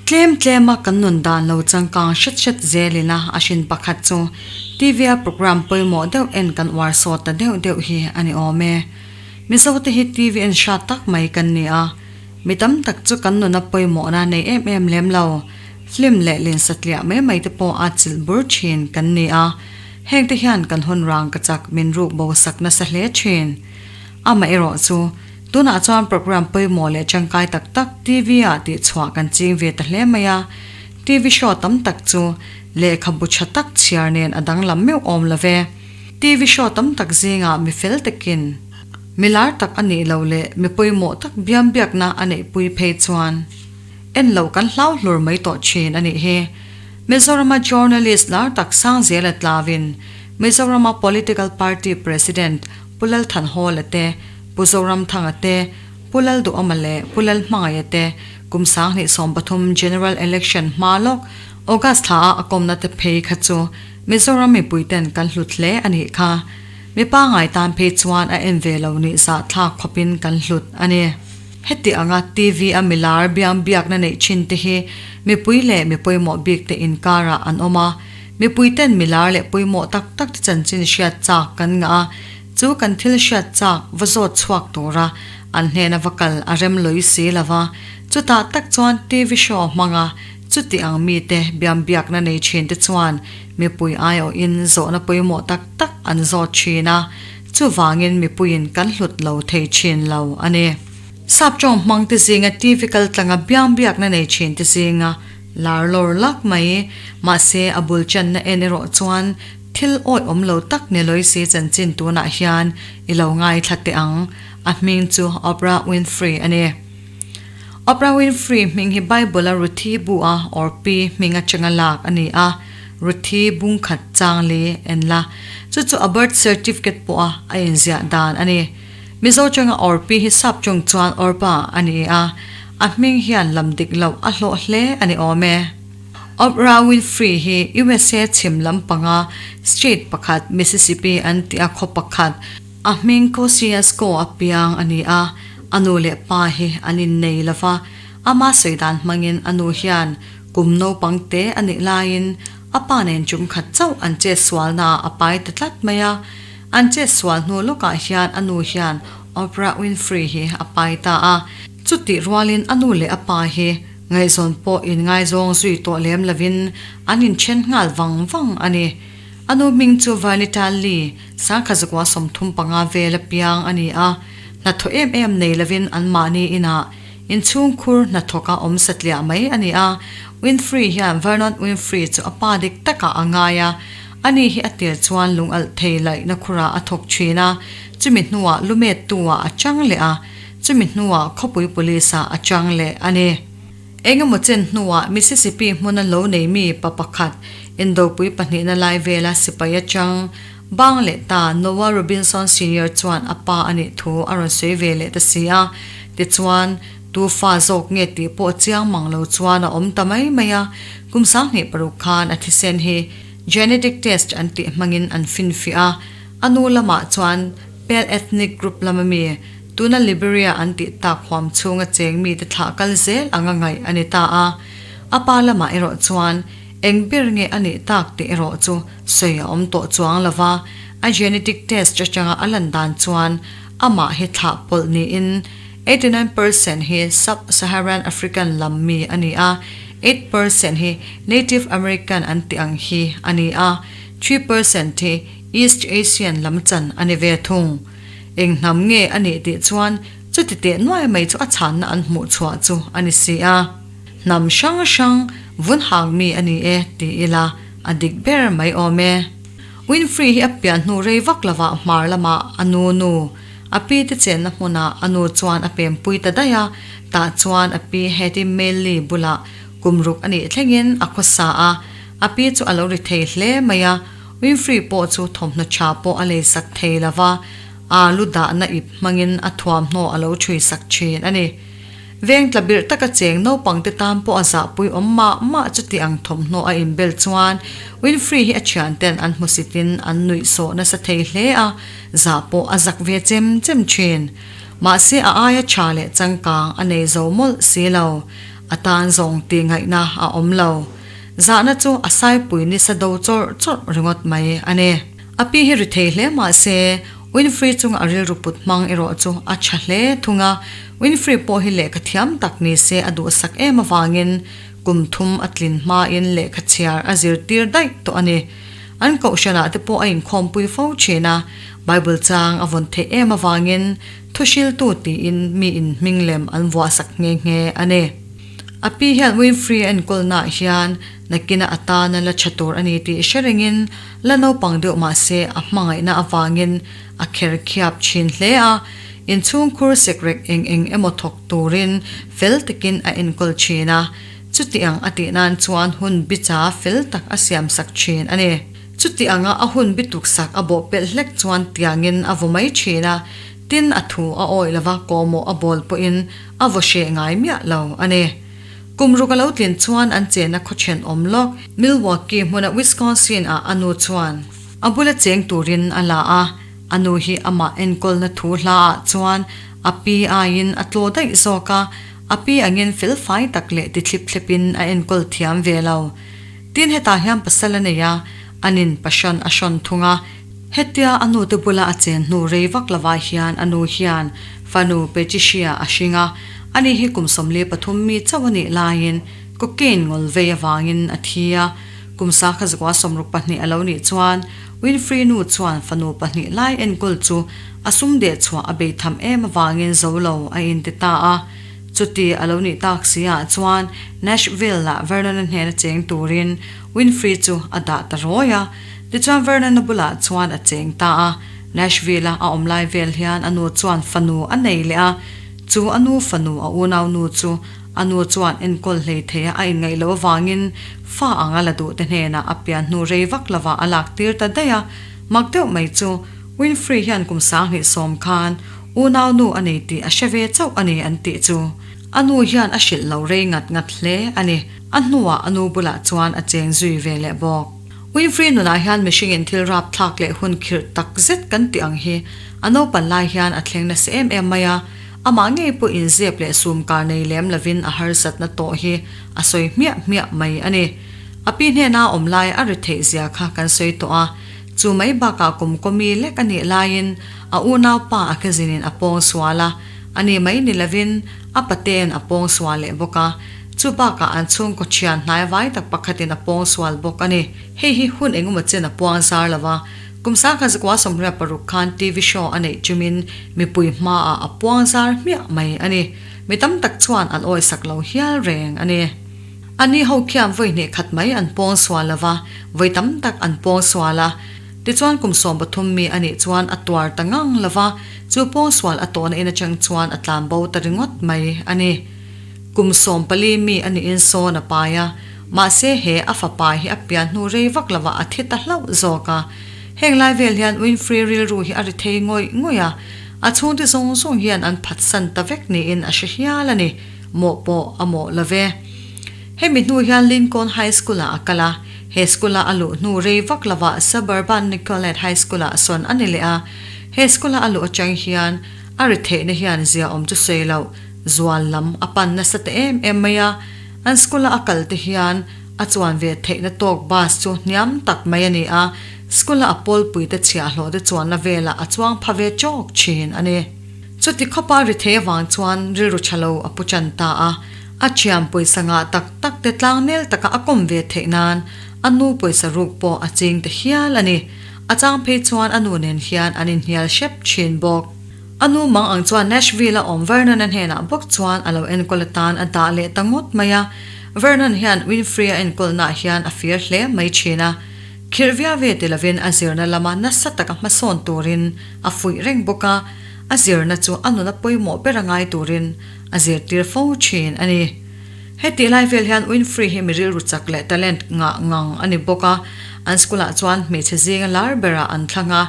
Tlem tlema kan nun dan lo changkang hret hret zelin a a hrin pakhat chu TV a programme pawimawh deuh en kan uar sawt ta deuh deuh hi a ni awm e. Mizo te hi TV en hrat tak mai kan ni a, mi tam tak chu kan nuna pawimawhna nei em em lem lo, film leh lin satliah mai mai te pawh a chilh bur thin kan ni a, heng te hian kan hun rang ka chak min ruk bo sak nasa hle thin. Amaherawh chu, tunah chuan programme pawimawh leh tangkai tak tak TV ah tih chhuah kan ching ve ta hle mai a, TV show tam tak chu lehkhabu tha tak chhiar nen a danglam meuh awm lo ve. TV show tam tak zingah mi fel takin mi lar tak a nih loh leh mi pawimawh tak biam biakna a neihpui phei chuan en loh kan hlau hlur mai tawh thin a nih hi. Mizorama journalist lar tak Sangzela Tlavin Mizorama political party president Pu Lalthanhawla te, Pu Zoramthanga te, Pu Lalduhawma leh Pu Lalhmangaia te kum 2013 General Election hma lawk August thla a a kawmna te phei kha chu Mizoram mipui ten kan hlut hle a nih kha. Mi pangngai tan phei chuan a en ve lo nih zah thlak khawpin kan hlut a ni. Heti anga TV a milar biang biakna neih thin te hi mipui leh mi pawimawh bik te inkarah an awm a. Mipui ten milar leh pawimawh tak tak te chanchin hriat chak kan ngah a, chu kan thil hriat chak va zawt chhuak tura an hnena va kal a rem lawih si lo va. Chutah tak chuan TV show hmanga Chuti ang mite biam biakna nei thin te chuan mipui aiawhin zawhna pawimawh tak tak an zawt thin a, chuvangin mipuiin kan hlut lo thei thin lo a ni. Saptawng hmang te zinga TV kal tlanga biam biakna nei thin te zinga lar lawr lak mai, mahse a bul channa en erawh chuan thil awih awm lo tak ni lawi si chanchin tunah hian i lo ngaithla teh ang, a hming chu Oprah Winfrey a ni. Oprah Winfrey hming hi Bible-a Ruthi bu a Orpi hming atanga lak a ni a, Ruthi bung khat chang li en la. Chu chu a birth certificate pawha a inziah dan a ni. Mizo tanga Orpi hi sap chung chuan Orpa a ni a, a hming hian lam dik loh a hlawh hle a ni awm e. Oprah Winfrey hi USA chhim lam panga state pakhat Mississippi an tih a khaw pakhat, A hming Kosciuszko a piang a ni a, a nu leh pa hi an innei lo va, ama sawi dan hmangin a nu hian kum naupang te a nih laiin a pa nen tum khat chauh an chetsualnaah a pai ta tlat mai a. An chetsual hnu lawkah hian a nu hian Oprah Winfrey hi a pai ta a. Chutih rualin a nu leh a pa hi ngaihzawn pawh inngaizawng zui tawh lem lovin an inthen nghal vang vang a ni. A nu hming chu Vanita Lee, Sangkhazakua 35 vel a piang a ni a, hnathawh em em nei lovin anmahni inah inchhungkhur hnathawka awm satliah mai a ni a. Winfrey hian Vernon Winfrey chu a pa dik takah a ngai a, ani hi a tir chuan lungalh thei laihna khurah a thawk thin a, chumi hnuah lumettu-ah a chang leh a, chumi hnuah khawpui police-ah a chang leh a ni. Engemaw chen hnuah Mississippi hmuna lo nei mi pa pakhat Indopui pahnihna lai vela sipai atang bang leh ta Noah Robinson Senior chuan a pa a nih thu a rawn sawi ve leh ta si a. Tichuan, tu fa zawk nge tih pawh chiang mang lo chuan a awm ta mai mai a. Kum 26 khan a thisen hi genetic test an tih hmangin an finfiah a. A nu lamah chuan Pale ethnic group lama mi Tuna Liberia an tih tak huam chhunga cheng mite thlah kal zel anga ngaih a ni ta a. A pa lamah erawh chuan eng ber nge a nih tak tih erawh chu sawi a awm tawh chuang lo va, a genetic test atanga a lan dan chuan amah hi thlah pawlh niin 89% hi Sub-Saharan African lam mi a ni a, 8% hi Native American an tih ang hi a ni a, 3% hi East Asian lam chan a ni ve thung. Eng hnam nge a nih tih chuan chuti teh nuai mai chu a chhanna an hmuh chhuah chu a ni si a. Hnam hrang hrang vun hang mi a ni e ti ila a dik ber mai awm e. Winfrey hi a pian hnu rei vak lovah hmar lamah a nu nu, a pi te chenna hmunah a nu chuan a pempui ta daih a, tah chuan a pi Hattie Mailey bulah kum ruk a nih thlengin a khawsa a, a pi chu a lo ri thei hle mai a. Winfrey pawh chu thawmhnaw tha pawh a lei sak thei lo va, a lu dahna ip hmangin a thuamhnaw a lo ṭhui sak ṭhin a ni. Veng tla birh taka cheng naupangte tan pawh a zahpui awm mah mah chuti ang thawmhnaw a inbel chuan Winfrey hi a thianten an hmusitin an nuihsawh nasa thei hle a, zah pawh a zak ve chem chem thin. Mahse a aia tha leh changkang a nei zo mawlh si lo. A tan zawng tih ngaihna a awm lo. Zahna chu a saipui nisa do chawrh chawrh ringawt mai a ni. A pi hi ri thei hle mahse Winfrey chunga a rilru put hmang erawh chu a tha hle thung a. Winfrey pawh hi lehkha thiam tak ni se a duhsak em avangin kum thum a tlin hmain lehkha chhiar a zirtir daih tawh a ni. An kohhranah te pawh a inkhawmpui fo thin a, Bible chang a vawn theih em avangin thuhriltu tiin mi inhming lem an vuahsak nghe nghe a ni. A pi hian Winfrey a enkawlnaah hian nakina atana la tha tur a ni tih hre rengin la naupang deuh mah se a hmangaihna avangin a kher khiap thin hle a, inchhungkhur sekrek eng eng emaw thawk turin fel takin a enkawl thin a, chuti ang a tih nan chuan hun bicha fel tak a siamsak thin a ni. Chuti anga a hun bituksak a bawh pelh hlek chuan tiangin a vaw mai thin a, tin a thu a awih lova kawhmawh a bawl pawhin a vaw hreh ngai miah lo a ni. Kum ruk a lo tlin chuan an chenna khaw thenawm lawk Milwaukee hmuna Wisconsin ah a nu chuan a bula cheng turin a la a, a nu hi amah enkawlna thu hla ah chuan a pi aiin a tlaw daih zawk a, a pi angin felfai tak leh ti thlip thlepin a enkawl thiam ve lo. Tin hetah hian pasal a nei a, anin passion a hrawn thung a. Hetia a nute bula a chen hnu rei vak lovah hian a nu hian fanu Patricia a hring a, ani hi kum 43 mi chauh a nih laiin cocaine ngawl vei avangin a thi a. Kum sakha zakua 62 a lo nih chuan Winfrey nu chuan fanu pahnih lai enkawl chu a sum deh chhuah a bei tham em avangin zo lo a inti ta a. Chuti a lo nih tak si ah chuan Nashville-ah Vernon-a hnena cheng turin Winfrey chu a dah ta rawi a. Tichuan Vernon-a bulah chuan a cheng ta a. Nashville-a a awm lai vel hian a nu chuan fanu a nei leh a. Chu a nu fanu a unau nu chu a nu chuan enkawl hlei thei a a inngaih loh avangin fa anga la duh te hnenah a pian hnu rei vak lovah a lak tir ta daih a. Mak deuh mai chu Winfrey hian kum 2010 khan unau nu a nei tih a hre ve chauh a ni an tih chu. A nu hian a hrilh lo rei ngat ngat hle a ni. A hnuah a nu bulah chuan a cheng zui ve leh bawk. Winfrey nunah hian mihringin thil rapthlak leh hun khirh tak zet kan tih ang hi a naupan lai hian a thleng nasa em em mai a, amah ngei pawh inzep leh sumkar nei lem lovin a harsatna tawh hi a sawi hmiah hmiah mai a ni. A pi hnena awm lai a ri theih zia kha kan sawi tawh a, chu mai bakah kum kawmi lek a nih laiin a unaupa a kezinin a pawng sual a, a ni mai ni lovin a pate'n a pawng sual leh bawk a. Chu bakah an chhungkaw thian hnai vai tak pakhatin a pawng sual bawk a ni. Hei hi hun engemaw chen a puang zar lo a, kum 1986 khan TV show a neih chumin mipui hmaah a puang zar hmiah mai a ni. Mi tam tak chuan an awisak lo hial reng a ni. A ni ho khian vawi hnih khat mai an pawng sual lo va, vawi tam tak an pawng sual a. Tichuan kum 13 mi a nih chuan a tuar ta ngang lo va, chu pawng sual a tawhna in atang chuan a tlan bo ta ringawt mai a ni. Kum 14 mi a niin sawn a pai a, mahse he a fapa hi a pian hnu rei vak lovah a thi ta hlauh zawk a. Heng lai vel hian Winfrey rilru hi a ri thei ngawih ngawih a, a chhungte zawng zawng hian an phatsan ta vek niin a hre hial a ni, mawh pawh a mawh lo ve. Hemi hnu hian Lincoln High School-ah a kal a, he school-a a luh hnu rei vak lovah Suburban Nicolet High School-ah sawn a ni leh a, he school-a a luh atang hian a ri theihna hian ziaawm chu sawi loh Zual lam a pan nasa ta em em mai a, an school a a kal te hian a chuan ve theihna tawk bus chu hniam tak mai a ni a, school a a pawlpui te chhiahhlawh te chuanna velah a chuang pha ve chawk thin a ni. Chuti khawpa ri thei avang chuan rilru tha lo a pu tan ta a, a thiam pawisa ngah tak tak te tlangnel taka a kawm ve theih nan a nu pawisa ruk pawh a ching ta hial a ni. A chang phei chuan a nu nen hian an inhnial hrep thin bawk. A nu mang ang chuan Nashville-a awm Vernon-a hnenah bawk chuan a lo enkawl atan a dah leh ta ngawt mai a. Vernon hian Winfrey-a enkawlnaah hian a fir hle mai thin a. Khirh viau ve ti lovin a zirna lama nasa taka hmasawn turin a fuih reng bawk a, a zirna chu a nuna pawimawh ber a ngai turin a zirtir fo thin a ni. Hetih lai vel hian Winfrey hi mi rilru chak leh talent ngah ngang a ni bawk a, an school-ah chuan hmeichhe zinga lar berah an thlang a.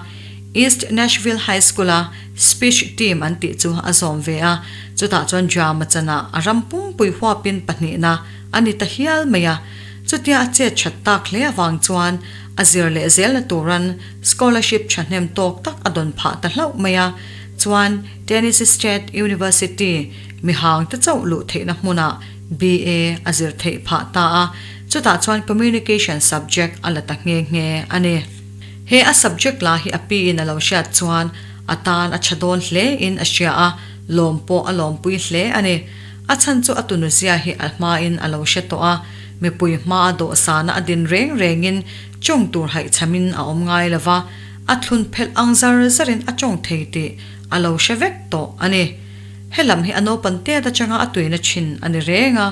East Nashville High School-a Speech Team an tih chu a zawm ve a, chutah chuan drama chanah a ram pumpui huapin pahnihna a ni ta hial mai a. Chutia a chet that tak hle avang chuan a zir leh zelna turan scholarship thahnem tawk tak a dawn phah ta hlauh mai a. Chuan Tennessee State University mihang te chauh luh theihna hmunah BA a zir theih phah ta a, chutah chuan Communication subject a la ta nghe nghe a ni. He a subject la hi a pi in a lo hriat chuan a tan a tha dawn hle in a hria a, lawm pawh a lawmpui hle a ni. A chhan chu a tunuzia hi a hma in a lo hre tawh a, mipui hma a dawhsana a din reng reng in chawng tur haihchham in a awm ngai lo va, a thlun phelh ang zar zar in a chawng thei tih a lo hre vek tawh a ni. Helam hi a naupan tet atanga a tuina thin a ni reng a,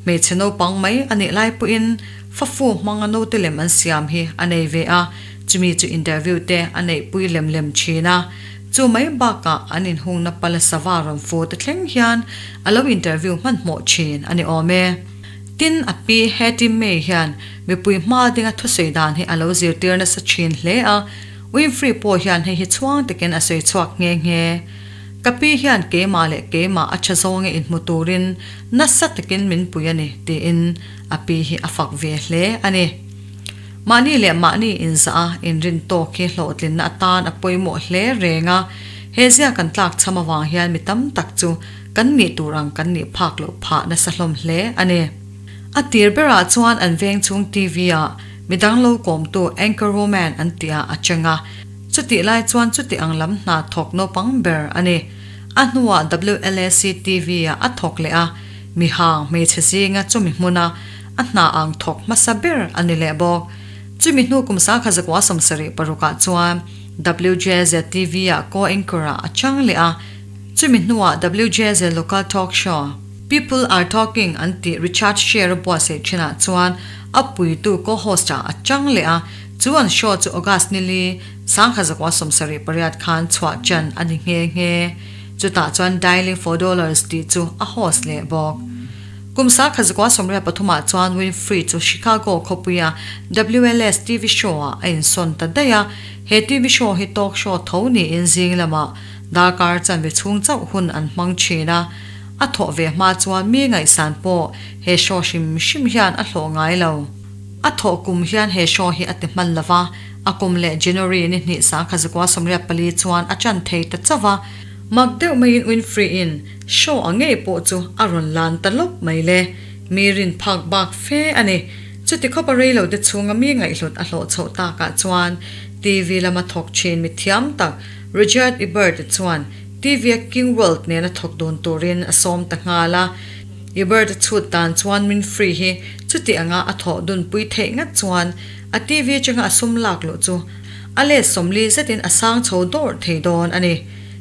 hmeichhe naupang mai a nih lai pawhin fafu hmanga naute lem an siam hi a nei ve a, chumi chu interview te a neihpui lem lem thin a. Chu mai bakah an inhungna pala sava rawn fu te thleng hian a lo interview hmanhmawh thin a ni awm e. Tin, a pi Hattie May hian mipui hma dinga thusawi dan hi a lo zirtir nasa thin hle a, Winfrey pawh hian hei hi chhuang takin a sawi chhuak nghe nghe. Ka pi hian keimah leh keimah a tha zawnga inhmu turin nasa takin min pui a ni, tiin a pi hi a fak ve hle a ni. Mahni leh mahni inzah a inrin tawk hi hlawhtlinna atan a pawimawh hle reng a, he zia kan tlak cham avang hian mi tam tak chu kan nih tur ang kan nih phak loh phah nasa hlawm hle a ni. A tir berah chuan an veng chhung TV-ah midang lo kawmtu Anchor Woman an tihah a cheng a, Chutih lai chuan chuti ang lam hna thawk naupang ber a ni. A hnuah WLAC TV-ah a thawk leh a, mihang hmeichhe zinga chumi hmuna a hna ang thawk hmasa ber a ni leh bawk. Chumi hnu kum sangkha zakua 76 ah chuan WJZ TV-ah co-anchor-ah a chang leh a, chumi hnuah WJZ Local Talk Show, People Are Talking an tih Richard Sher-a buatsaih thinah chuan a puitu co-host-ah a chang leh a, Chu an show chu August nili 1978 khan chhuah chan a ni nghe nghe. Chutah chuan Dialing for Dollars tih chu a host leh bawk. Kum 1983 ah chuan Winfrey chu Chicago khawpuia WLS TV show ah a insawn ta daih a. He TV show hi talk show tho niin zing lamah darkar chanve chhung chauh hun an hmang thin a. A thawh ve hma chuan mi ngaihsan pawh he show hrim hrim hian a hlawh ngai lo. A thawh kum hian he show hi a ti hman lo va, a kum leh January ni hnih 1984 chuan a chan thei ta chauh va. Mak deuh maiin Winfrey-in show a ngei pawh chu a rawn lan ta lawp mai le. Mi rin phak bak fe a ni. Chuti khawpa reilote chhunga mi ngaihhlut a hlawh chhoh takah chuan TV lama thawk thin mi thiam tak Rudyard Ebert chuan TV-a King World nena thawk dun turin a sawm ta nghal a. Ebert a chhut dan chuan Winfrey hi chuti anga a thawh dunpui theih ngat chuan a TV atanga a sum lak luh chu a let 40 zetin a sang chho dawrh thei dawn a ni.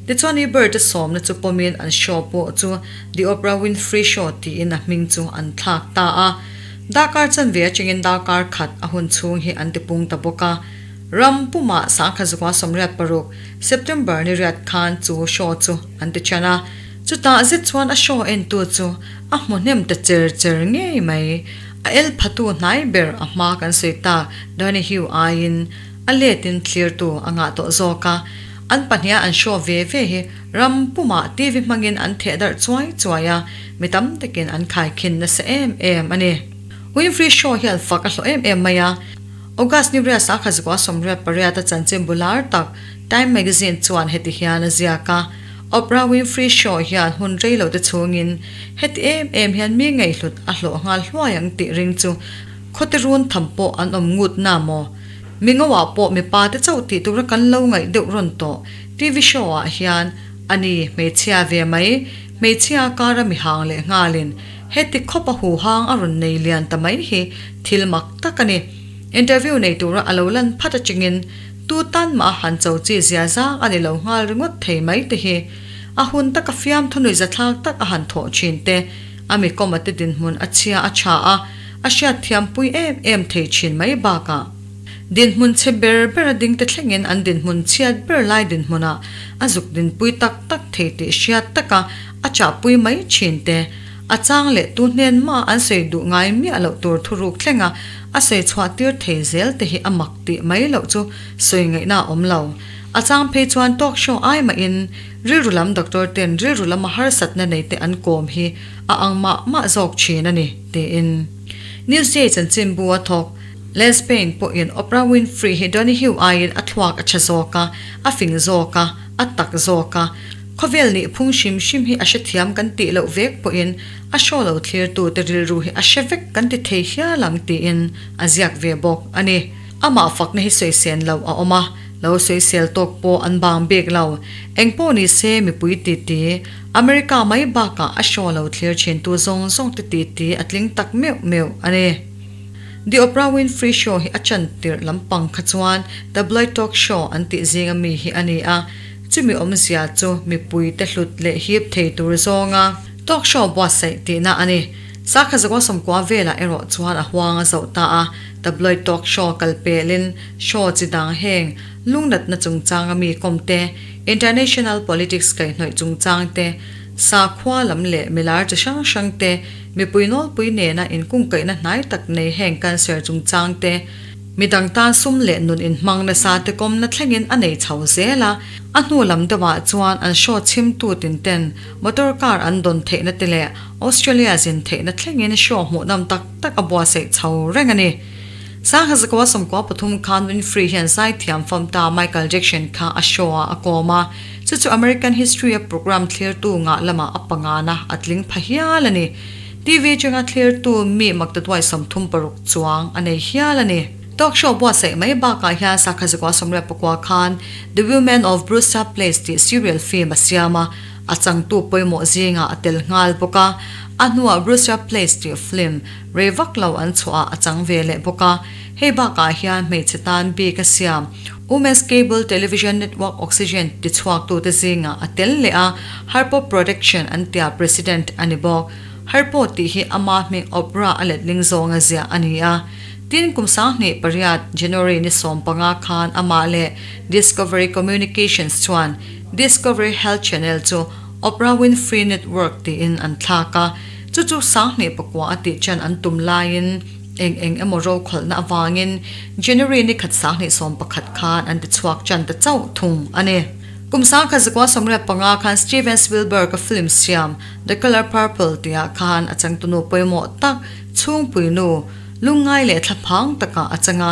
Tichuan Ebert a sawmna chu pawmin an show pawh chu The Oprah Winfrey Show tiin a hming chu an thlak ta a. Darkar chanve atangin darkar khat a hun chhung hi an tipung ta bawk a. Ram pumah 1986 September ni riat khan chu show chu an ti ṭan a. Chutah zet chuan a show entu chu a hmu hnem ta cher cher ngei mai. A el phatu hnai ber a hma kan sawi tak Donahue aiin a letin thlirtu a ngah tawh zawk a. An pahniha an show ve ve hi ram pumah TV hmangin an theh darh chuai chuai a, mi tam takin an khaikhin nasa em em a ni. Winfrey show hian fak a hlawh em em mai a. August ni riat 1988 a chanchin bular tak Time Magazine chuan heti hian a ziak a, Oprah Winfrey Show hian hun rei lo te chhungin heti em em hian mi ngaihhlut a hlawh nghal hluai ang tih ring chu khawte run tham pawh an awm ngut na maw? Mi ngoah pawh mipa te chauh tih tura kan lo ngaih deuh rawn tawh TV show ah hian a ni hmeichhia ve mai, hmeichhia kara mi hang leh nghalin heti khawp a huhang a rawn nei lian ta mai hi thil mak tak a ni. Interview nei tura a lo lan phat atangin Tu tan mah a han cho chi zia zang a ni lo nghal ringawt thei mai te hi. A hun taka fiamthu nui zathlak tak a han thawh thin te, a mi kawma te dinhmun a chhia a tha a, a hriat thiam pui em em thei thin mai bakah dinhmun chhe ber ber a ding te thlengin an dinhmun chhiat ber lai dinhmunah a zuk dinpui tak tak thei tih hriat taka a chahpui mai thin te, a chang leh tu hnen mah an sawi duh ngai miah loh tur thuruk thlenga a sawi chhuah tir thei zel te hi a mak. Tih mai loh chu sawi ngaihna a awm lo. A chang phei chuan talk show ai mahin rilru lam doctor ten rilru lama harsatna nei te an kawm hi a ang mah mah zawk thin a ni, tiin Newsday chanchinbu a thawk. Les Payne pawhin Oprah Winfrey hi Donahue aiin a thluak a tha zawk a, a fing zawk a, a tak zawk a. Khawvel nih phung hrim hrim hi a hrethiam kan tih loh vek pawhin a show lo thlirtute rilru hi a hre vek kan ti thei hial ang tiin a ziak ve bawk a ni. Amah fakna hi sawisel loh a awm a, lo sawisel tawk pawh an bang bik lo. Engpawh ni se mipui titi, America mai bakah a show lo thlir thintu zawng zawngte titi a tling tak meuh meuh a ni. The Oprah Winfrey Show hi a chan tirh lampang kha chuan Tabloid Talk Show an tih zinga mi hi a ni a, chumi awmzia chu mipuite hlut leh hip thei tur zawnga talk show buatsaih tihna a ni. Sakha zakua sawmkua velah erawh chuan a huang a zoh ta a, Tabloid Talk Show kal pelin show chi dang heng lungnatna chungchanga mi kawm te, international politics kaihhnawih chungchang te, sakhua lam leh milar chi hrang hrang te, Mipui nawlpui nena inkungkaihna hnai tak nei heng cancer chungchang te, midang tan sum leh nun inhmang nasa te kawmna thlengin a nei chho zel a, a hnu lam deuhah chuan an show chhimtu tin ten motor car an dawn theihna te leh Australia zin theihna thlengin show hmuhnawm tak tak a buatsaih chho reng a ni. Sangha zakua 13 khan Winfrey hian zaithiam famta Michael Jackson kha a show ah a kawm a, Chu chu American History a program thlirtu ngah lamah a pangana a tling pha hial a ni. TV atanga thlirtu mi maktaduai 36 chuang a nei hial a ni. Talk show buatsaih mai bakah hian Sakha Zakua 84 khan The Women of Brewster Place tih serial film a siam a, a changtu pawimawh zingah a tel nghal bawk a. A hnuah Brewster Place tih film rei vak lo an chhuahah a chang ve leh bawk a. Hei bakah hian hmeichhe tan bik a siam. Women's Cable Television Network Oxygen tichhuaktute zingah a tel leh a, Harpo Production an tia President a ni bawk. Harpo tih hi ama hming Oprah a letling zawnga ziah a ni a. Tin, kum 2008 January ni 15 khan amah leh Discovery Communications chuan Discovery Health Channel chu Oprah Winfrey Network tiin an thlak a, chu chu 2009 a tih chan an tum laiin, Eng eng emaw rokhawlhna avangin January ni khat 2011 khan an tichhuak tan ta chauh thung a ni. Kum 1985 khan Steven Spielberg-a film siam The Color Purple tihah khan a changtunu pawimawh tak chhungpuinu lungngai leh thlaphang takah a chang a,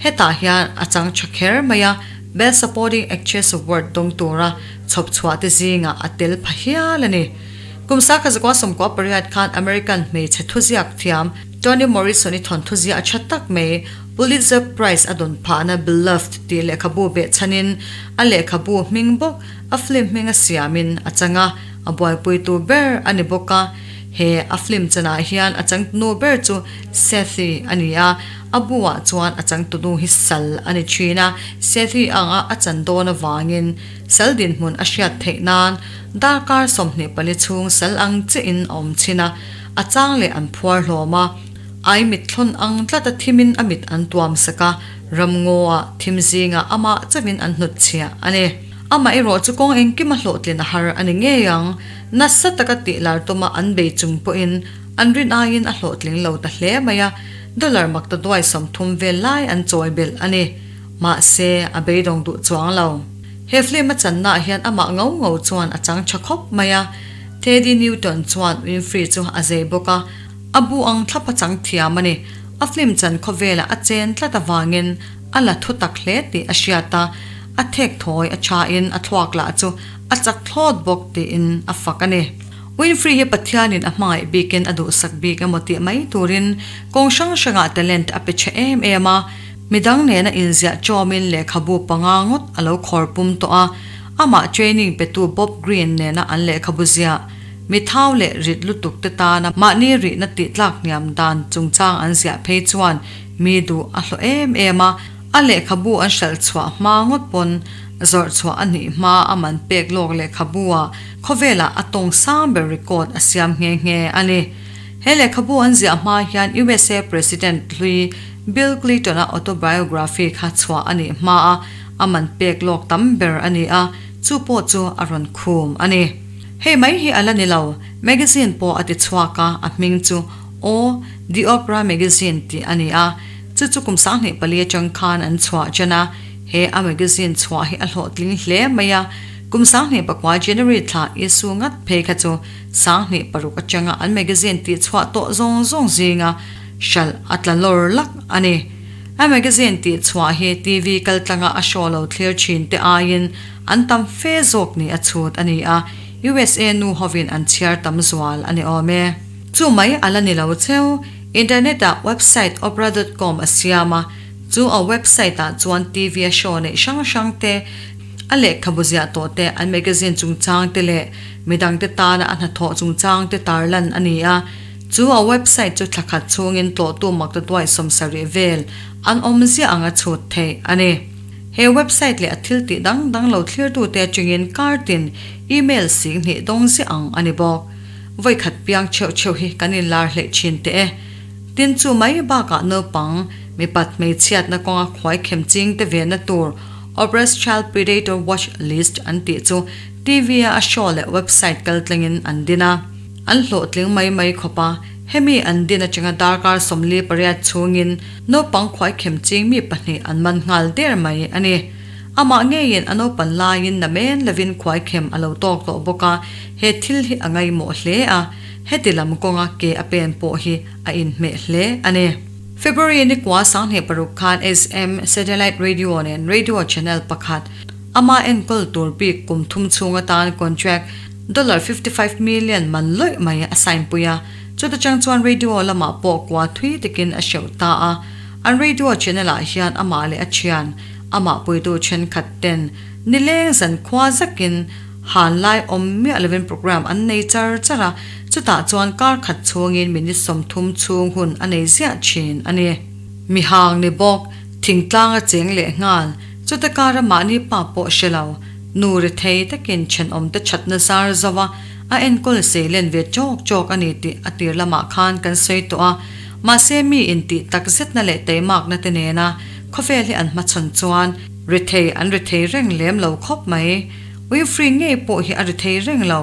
hetah hian a chang tha kher mai a, Best Supporting Actress Award dawng tura chhawp chhuah te zingah a tel pha hial a ni. Kum 1998 khan American hmeichhe thuziak thiam Toni Morrison-i thawnthu ziah a tha tak mai, Pulitzer Prize a dawn phahna Beloved tih lehkhabu behchhanin a lehkhabu hming bawk a film hminga siamin a chang a, a buaipuitu ber a ni bawk a. He a film chanah hian a changtunu ber chu Sethy a ni a, a buah chuan a changtunu hi sal a ni thin a, Sethy anga a chan dawn avangin sal dinhmun a hriat theih nan darkar 24 chhung sal ang chiahin a awm thin a, A chang leh an phuar hlawm a, ai mit thlawn ang tlat a thimin a mit an tuam sak a, ramngaw-ah thim zingah amah chauhin an hnut chhiah a ni. Amah erawh chu kawng engkim a hlawhtlin a har a ni ngei ang. Nasa taka tih lar tuma an bei chung pawhin an rin aiin a hlawhtling lo ta hle mai a, dollar makta duai 30 vel lai an chawi belh a ni. Mahse, a beidawng duh chuang lo. He film a channaah hian amah ngau ngau chuan a chang tha khawp mai a. Teddy Newton chuan Winfrey chu a zei bawk a, a bu ang thlap a chang thiam a ni. A film chan khawvelah a chen tlat avangin a la thu tak hle tih a hriat a, a thek thawi a thain a thluak lah chu a chak thlawt bawk tiin a fak a ni. Winfrey hi Pathianin a hmangaih bikin a duhsak bik emaw tih mai turin kawng hrang hrangah talent a pe tha em em a, midang nena inziah chawmin lehkhabu panga ngawt a lo khawr pum tawh a, Amah training petu Bob Green nena an lehkhabu ziah, mi thau leh rit lutuk te tana mahni rihna tih tlak hniam dan chungchang an ziah phei chuan mi duh a hlawh em em a, a lehkhabu an hralh chhuah hma ngawt pawn zawrh chhuah a nih hma a man pek lawk lehkhabu ah khawvelah a tawng sang ber record a siam nghe nghe a ni. He lehkhabu an ziah hma hian usa President hlui Bill Clinton-a autobiography kha chhuah a nih hma a, A man pek lawk tam ber a ni a, chu pawh chu a rawn khum a ni. Hei mai hi a la ni lo, magazine pawh a ti chhuak a, a hming chu Aw, The Oprah Magazine tih a ni a, chu chu kum 2004 atang khan an chhuah chen a. He a magazine chhuah hi a hlawhtling hle mai a, kum 2009 January thla issue ngat phei kha chu 2006 atanga an magazine tih chhuah tawh zawng zawng zinga hralh a tla lawr lak a ni. A magazine tih chhuah hi TV kaltlanga a show lo thlir thin te aiin an tam fe zawk ni a chhut a ni a, USA nu hovin an chhiar tam zual a ni awm e. Chu mai a la ni lo cheu, internet ah website Oprah dot com a siam a, Chu a website ah chuan TV a show neih hrang hrang te, a lehkhabu ziah tawh te, an magazine chungchang te leh midangte tana a hnathawh chungchang te tarlan a ni a. Chu a website chu thla khat chhungin tlawhtu makta 70 vel an awm ziah anga chhut theih a ni. He website leh a thil tih dang dang lo thlirtute atangin kar tin email 2000 dawng ziah ang a ni bawk. Vawikhat piang chheuh chheuh hi kan inlar hleih thin teh e. Tin chu mai bakah naupang mipat hmeichhiatna kawnga khuai khem ching te venna tur Oprah's Child Predator Watch List an tih chu TV-a a show leh website kaltlengin an din a. An hlawhtling mai mai khawp a, hemi an din atanga darkar 48 chhungin naupang khuai khem ching mi pahnih an man nghal der mai a ni. Amah ngeiin a naupan laiin namen lovin khuai khem a lo tawk tawh bawk a, he thil hi a ngaihmawh hle a. Heti lam kawnga ke a pen pawh hi a inhmeh hle a ni. February ni kua 2006 khan SM Satellite Radio nen radio channel pakhat ama enkawl tur bik kum thum chhung atan contract dollar 55 million man lawih mai a sign pui a. Chuta chang chuan radio lamah pawh kua thui takin a hreuh ta a. An radio channel ah hian amah leh a thian, amah puitu thenkhat ten nileng zan khua zakin Han lai awm miah lovin program an nei char char a, chutah chuan kar khat chhungin minute 30 chhung hun a nei ziah thin a ni. Mihang ni bawk, thingtlang a cheng leh nghal, chuta kara mahni pa pawh hre lo, nu ri thei takin thenawmte thatna zar zo a, a enkawl sei len ve chawk chawk a ni tih a tir lamah khan kan sawi tawh a, mahse mi intih takzetna leh teimakna te nena khawvel hi an hmachhawn chuan rithei an rithei reng lem lo khawp mai. Winfrey ngei pawh hi a ri thei reng lo.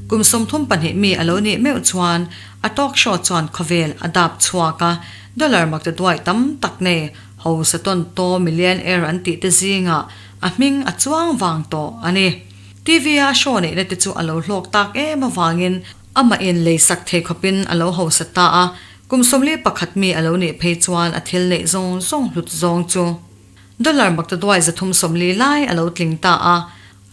Kum 32 mi a lo nih meuh chuan a talk show chuan khawvel a dap chhuak a, dollar maktaduai tam tak nei hausa tawn taw millionaire an tih te zingah a hming a chuang vang tawh a ni. TV a show neihna te chu a lo hlawk tak em avangin amah in leisak thei khawpin a lo hausa ta a, kum 41 mi a lo nih phei chuan a thil neih zawng zawng hlut zawng chu Dollar maktaduai 340 lai a lo tling ta a,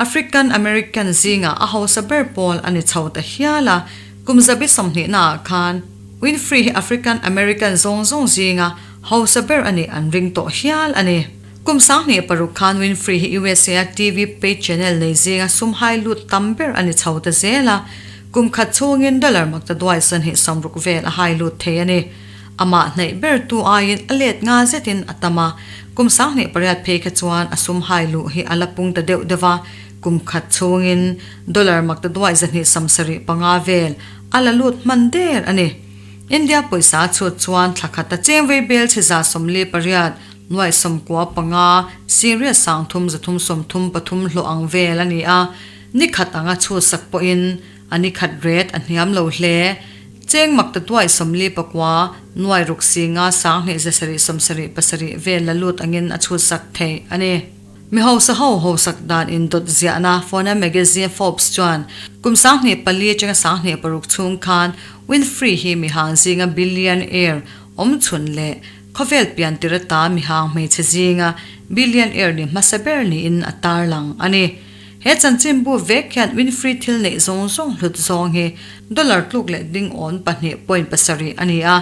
African American zingah a hausa ber pawl a ni chho ta hial a, kum zabi 20 naah khan Winfrey hi African American zawng zawng zinga hausa ber a nih an ring tawh hial a ni. Kum 2006 khan Winfrey hi USA a TV paid channel nei zinga sum hai lut tam ber a ni chho ta zel a, kum khat chhungin dollar maktaduai 260 vel a hai lut thei a ni. Amah hnaih ber tu aiin a let nga zetin a tam a, kum 2008 phei kha chuan a sum hai luh hi a la pung ta deuh deuh a, kum khat chhungin dollar maktaduai 275 vel a la lut hman der a ni. India pawisa chhut chuan thla khat a cheng vei bel chhe 148 nuaih 95 singriat 3 333 hlawh ang vel a ni a, ni khat anga chhut sak pawhin a ni khat ret a hniam lo hle. Cheng maktaduai 49 nuai ruk singa 2 7 77 vel la lut angin a chhut sak thei a ni. Mi hausa ho hausak dan in dawt ziahna Fona magazine Forbes chuan kum 2004 atanga 2006 chhung khan Winfrey hi mihang zinga billionaire awm chhun leh khawvel pian tir ata mihang hmeichhe zinga billionaire ni hmasa ber niin a tarlang a ni. He chanchinbu vek hian Winfrey thil neih zawng zawng hlut zawng hi dollar tluk leh ding awn 2.7 a ni a,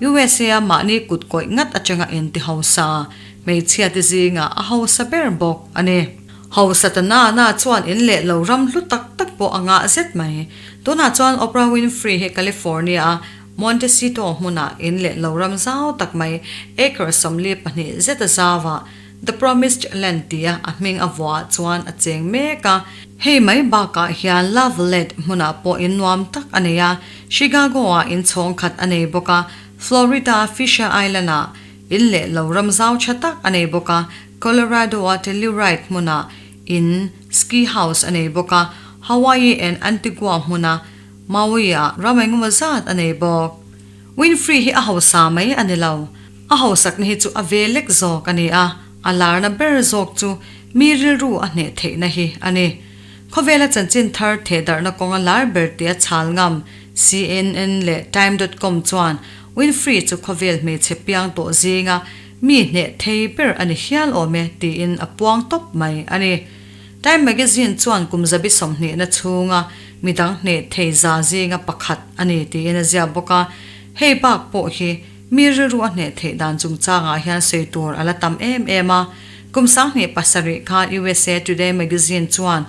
USA a mahni kut kawih ngat atanga inti hausa hmeichhia te zingah a hausa ber bawk a ni. Hausa ta na na chuan in leh lo ram hlu tak tak pawh a ngah zet mai. Tunah chuan Oprah Winfrey hi California a Montecito hmunah in leh lo ram zau tak mai acre 42 zet a zauah The Promised Land tia a hming a vuah chuan a cheng mek a. Hei mai bakah hian Loveland hmunah pawh in nuam tak a nei a, Chicago-ah in chhawng khat a nei bawk a, Florida Fisher Island-ah in leh lo ram zau tha tak a nei bawk a, Colorado-a Telluride hmunah in ski house a nei bawk a, Hawaii and Antigua hmuna Maui-ah ram engemaw zat a nei bawk. Winfrey hi a hausa mai a ni lo. A hausakna hi chu a ve lek zawk a ni a. A larna ber zawk chu mi rilru a hneh theihna hi a ni. Khawvela chanchin thar thehdarhna kawnga lar ber tia chhal ngam CNN leh Time dot com chuan Winfrey chu khawvel hmeichhe piang tawh zinga mi hneh thei ber a ni hial awm e tiin a puang tawp mai a ni. Time magazine chuan kum zabi sawmhnihna chhunga midang hneh thei za zinga pakhat a ni tiin a ziak bawk a, hei bak pawh hi mi rilru a hneh theih dan chungchangah hian sawi tur a la tam em em a. Kum 2007 khan usa Today magazine chuan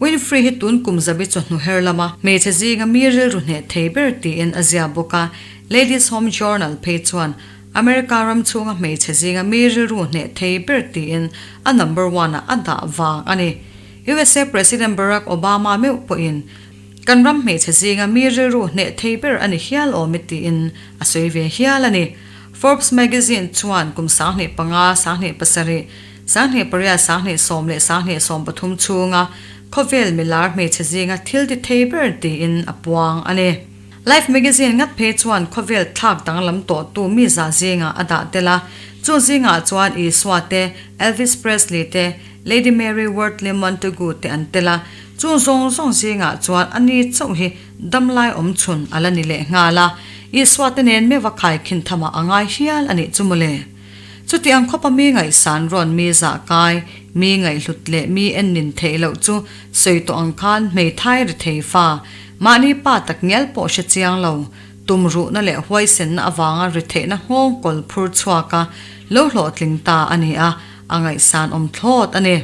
Winfrey hi tun kum zabi chawhnu her lama hmeichhe zinga mi rilru hneh thei ber tiin a ziak bawk a, Ladies Home Journal phei chuan America ram chhunga hmeichhe zinga mi rilru hneh thei ber tiin a number one ah a dah vang a ni. Usa President Barack Obama meuh pawhin kan ram hmeichhe zinga mi rilru hneh thei ber a ni hial awm e tiin a sawi ve hial a ni. Forbes magazine chuan kum 2005, 2007, 2008, 2010 leh 2013 chhunga khawvel milar hmeichhe zinga thil ti thei ber tiin a puang a ni. Life magazine ngat phei chuan khawvel thlak danglam tawhtu mi zah zingah a dah tel a, chu zingah chuan Isua te, Elvis Presley te, Lady Mary Wortley Montagu te an tel a, chung zawng zawng zingah chuan a ni chauh hi damlai awm chhun a la ni leh nghal a, Isua te nen meuh a khaikhin thamah a ngai hial a nih chu mawle. Chuti ang khawpa mi ngaihsan rawn mi zah kai, mi ngaihhlut leh mi en nin theih loh chu sawi tawh ang khan hmeithai ri thei fa, mahni pa tak ngial pawh hre chiang lo, tum ruhna leh huaisenna avanga ri theihna nghawng kawl phur chhuak a lo hlawhtling ta a ni a, a ngaihsan awm thlawt a ni.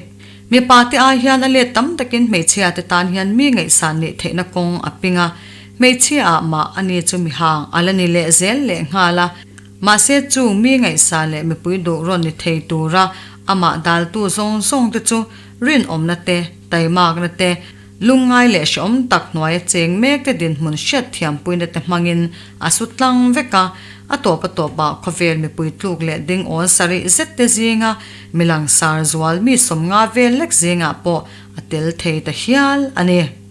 Mipa te ai hian a let tam takin hmeichhia te tan hian mi ngaihsan nih theihna kawng a ping a, hmeichhia ah mah a ni chu mihang a la ni leh zel leh nghal a. Mahse chung mi ngaihsan leh mipui duh rawn ni thei tura amah daltu zawng zawng te chu rinawmna te, taimakna te, lungngai leh hrehawm tak hnuaia cheng mek te dinhmun hriat thiampuina te hmangin a su tlang vek a, a tawp a tawpah khawvel mipui tluk leh ding awn sarih zet te zinga mi langsar zual mi 50 vel lek zingah pawh a tel thei ta hial a ni.